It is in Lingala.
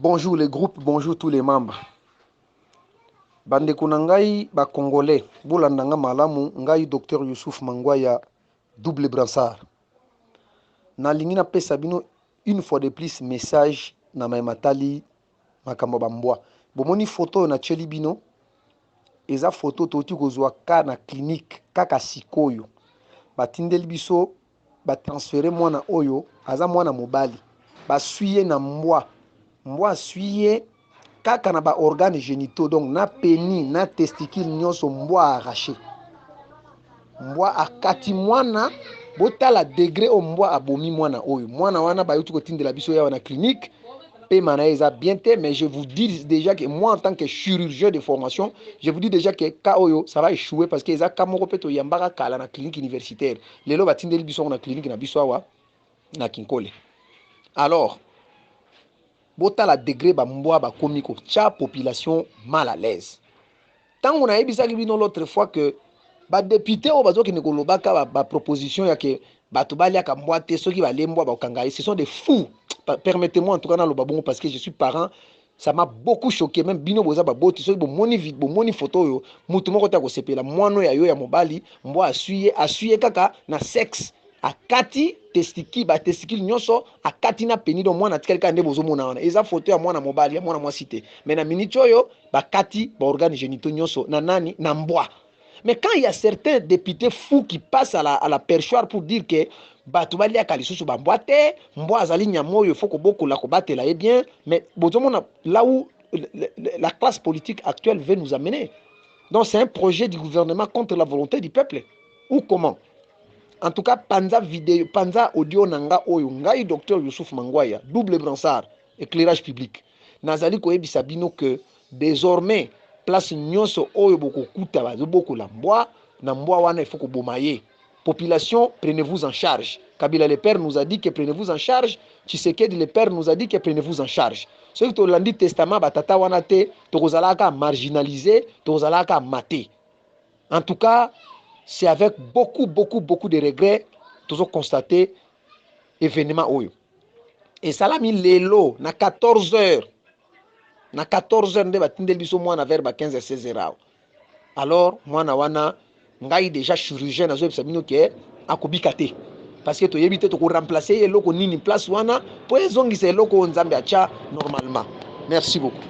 Bonjour les groupes, bonjour tous les membres. Bandeko na ngai ba congolais, bolanda nga malamu, ngai Docteur Youssouf Mangwaya, double brassard. Nalingi napesa bino une fois de plus message na maye matali makambo ya ba mbwa. Bomoni photo oyo natieli bino, eza photo touti kozwa ka na clinique kaka sikoyo. Batindeli biso ba transfere mwana oyo aza mwana mobali basui ye na mbwa mbwa asui ye kaka na ba organes genitaux donc na penis na testicule nyonso mbwa arrache mbwa akati mwana botala degre oyo mbwa abomi mwana oyo mwana wana bayuti kotindela biso yawa na clinique pema na ye eza bien te mais je vous dis déjà que moi en tant que chirurgien de formation je vous dis déjà que cas oyo ça va échouer parce que eza cas moko mpe toyambaka kala na clinique universitaire lelo batindeli biso yango na clinique na biso awa na kinkole alors botala degre bambwa bakomi kotya population mal à l'aise ntango nayebisaki bino l'autre fois que badepute oyo bazokende kolobaka baproposition ba ya ke bato baliaka mbwa te soki balie mbwa bakokanga ye ce sont des fous permettez-moi en tout cas naloba bongo parce que je suis parent ça m'a beaucoup choqué même bino boza baboti soki bomoni bomoni photo oyo mutu moko te akosepela mwana oyo ya yo ya mobali mbwa asui ye asui ye kaka na sexe akati testicule ba testicule nyonso akati na peni donc mwana atikali kaka nde bozomona wana eza photo ya mwana mobali ya mwana mwasi te mais na minute oyo bakati ba organes génitaux nyonso na nani na mbwa mais quand il y a certains députés fous qui passent à la perchoir pour dire que bato baliaka lisusu bambwa te mbwa azali nyama oyo faut kobokola kobatela ye bien mais bozomona là où la classe politique actuelle veut nous amener donc c'est un projet du gouvernement contre la volonté du peuple ou comment en tout cas panza video panza audio na nga oyo ngai docteur Youssouf Mangwaya double brassard éclairage public nazali koyebisa bino que désormais place nyonso oyo bokokuta bazobokola mbwa na mbwa wana il faut koboma ye population prenez-vous en charge Kabila le père nous a dit que prenez-vous en charge Tshisekedi le père nous a dit que prenez-vous en charge soki tolandi testament batata wana te tokozalaka marginalisé tokozalaka maté en tout cas c'est avec beaucoup beaucoup beaucoup de regrets tozo constater événement oyo esalami lelo na 14 heures na 14 heures nde batindeli biso mwana vers ba 15 16 heures awa alors mwana wana ngai déjà chirurgien nazoyebisa bino ke akobika te parce que toyebi te tokoremplace ye eloko nini place wana mpo ezongisa eloko oyo nzambe atya normalement merci beaucoup.